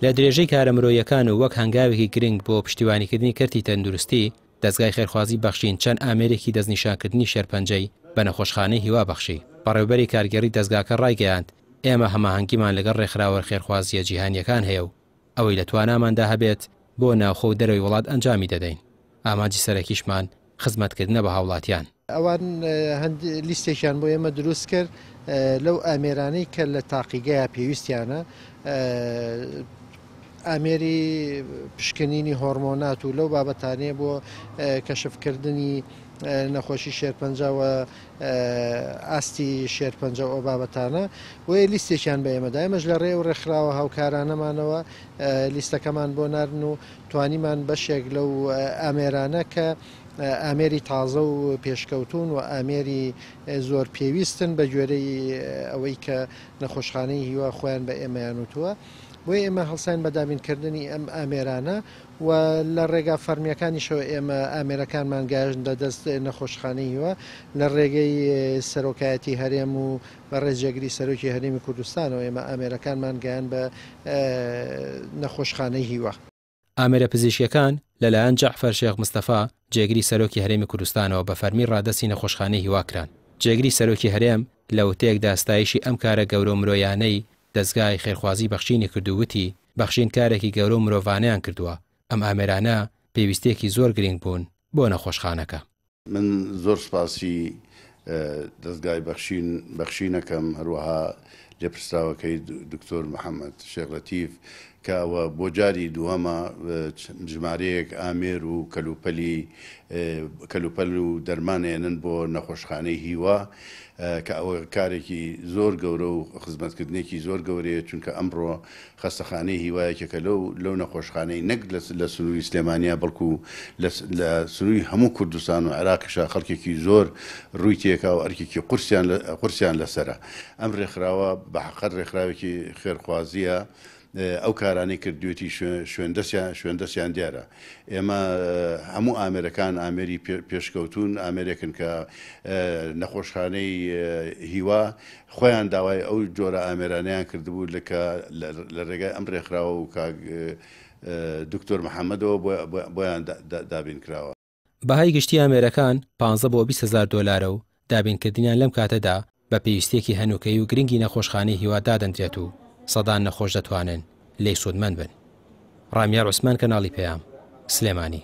لە درێژەی کارە مرۆییەکان و وەک هەنگاوێکی گرنگ بۆ پشتیوانیکردنی کەرتی تەندروستی، دەزگای خێرخوازی بەخشین چەند ئامێرێکی دەستنیشانکردنی شێرپەنجەی بە نەخۆشخانەی هیوا بەخشی. بەڕێوەبەری کارگێڕی دەزگاکە ڕایگەیاند، ئێمە هەماهەنگیمان لەگەڵ ڕێکخراوە خێرخوازییە جیهانییەکان هەیە و ئەوەی لە تواناماندا هەبێت بۆ ناوخۆ و دەرەوەی وڵات ئەنجامی دەدەین، ئامانجی سەرەکیشمان خزمەتکردنە بە هاوڵاتیان. ئەوان لیستێکیان بۆ ئێمە دروست کرد لەو ئامێرانەی کە لە تاقیگەیە پێویستیانە، ئامێری پشکنینی هۆرمۆنات و لەو بابەتانەیە بۆ کەشفکردنی نەخۆشی شێرپەنجە و ئاستی شێرپەنجە و ئەو بابەتانە، بۆیە لیستێکیان بە ئێمەدا، ئێمەش لە ڕێ و ڕێکخراوە هاوکارانەمانەوە لیستەکەمان بۆ ناردن و توانیمان بەشێک لەو ئامێرانە کە ئامێری تازە و پێشکەوتوون و ئامێری زۆر پێویستن بە گوێرەی ئەوەی کە نەخۆشخانەی هیوا خۆیان بە ئێمەیان وتووە، بۆیە ئێمە هەڵساین بە دابینکردنی ئەم ئامێرانە و لە ڕێگا فەرمییەکانیشەوە ئێمە ئامێرەکانمان گەیاندە دەست نەخۆشخانەی هیوا لە ڕێگەی سەرۆکایەتی هەرێم و بەڕێز جێگری سەرۆکی هەرێمی کوردستانەوە ئێمە ئامێرەکانمان گەیاند بە نەخۆشخانەی هیوا. ئامێرە پزیشکیەکان لەلایەن جەعفەر شێخ مستەفا، جێگری سەرۆکی هەرێمی کوردستانەوە بە فەرمی ڕادەستی نەخۆشخانەی هیوا کران. جێگری سەرۆکی هەرێم لە وتەیەکدا ستایشی ئەم کارە گەورە و مرۆیانەی دەزگای خێرخوازی بەخشینی کرد و وتی، بەخشین کارێکی گەورە و مرۆڤانەیان کردووە، ئەم ئامێرانە پێویستییەکی زۆر گرنگ بوون بۆ نەخۆشخانەکە. من زۆر سوپاسی دەزگای بەخشین بەخشین ئەکەم، هەروەها لێپرسراوەکەی دکتۆر محەمەد شێخ لەتیف کە ئەوە بۆ جاری دووهەمە ژمارەیەک ئامێر و کەلوپەلی کەلوپەل و دەرمان ئێنن بۆ نەخۆشخانەی هیوا کە ئەوە کارێکی زۆر گەورە و خزمەتکردنێکی زۆر گەورەیە چونکە ئەمڕۆ خەستەخانەی هیوا یەکێکە لەو لەو نەخۆشخانەی نەک لە سنووری سلێمانیا بەڵکو لە سنووری هەموو کوردستان و عێراقیشا خەڵکێکی زۆر ڕووی تێکا و ئەرکێکی قورسیان قورسیان لەسەرە. ئەم ڕێکخراوە بە حەقەت ڕێکخراوێکی خێرخوازییە ئەو کارانەی کردوێتی شوێندەسیان شوێندەسیان دیارە. ئێمە هەموو ئامێرەکان ئامێری پێشکەوتوون ئامێرێکن کە نەخۆشخانەی هیوا خۆیان داوای ئەو جۆرە ئامێرانەیان کردبوو لە کە لە رێگای ئەم رێکخراوە و کاک دکتۆر محەمەدەوە بۆیان دابین کراوە. بەهای گشتی ئامێرەکان 15 بۆ 20 هەزار دۆلارە و دابینکردنیان لەم کاتەدا بە پێویستییەکی هەنووکەیی و گرنگی نەخۆشخانەی هیوا دادەندرێت و سەدان نەخۆش دەتوانن لێی سوودمەند بن. ڕامیار عوسمان کەناڵی پەیام، سلێمانی.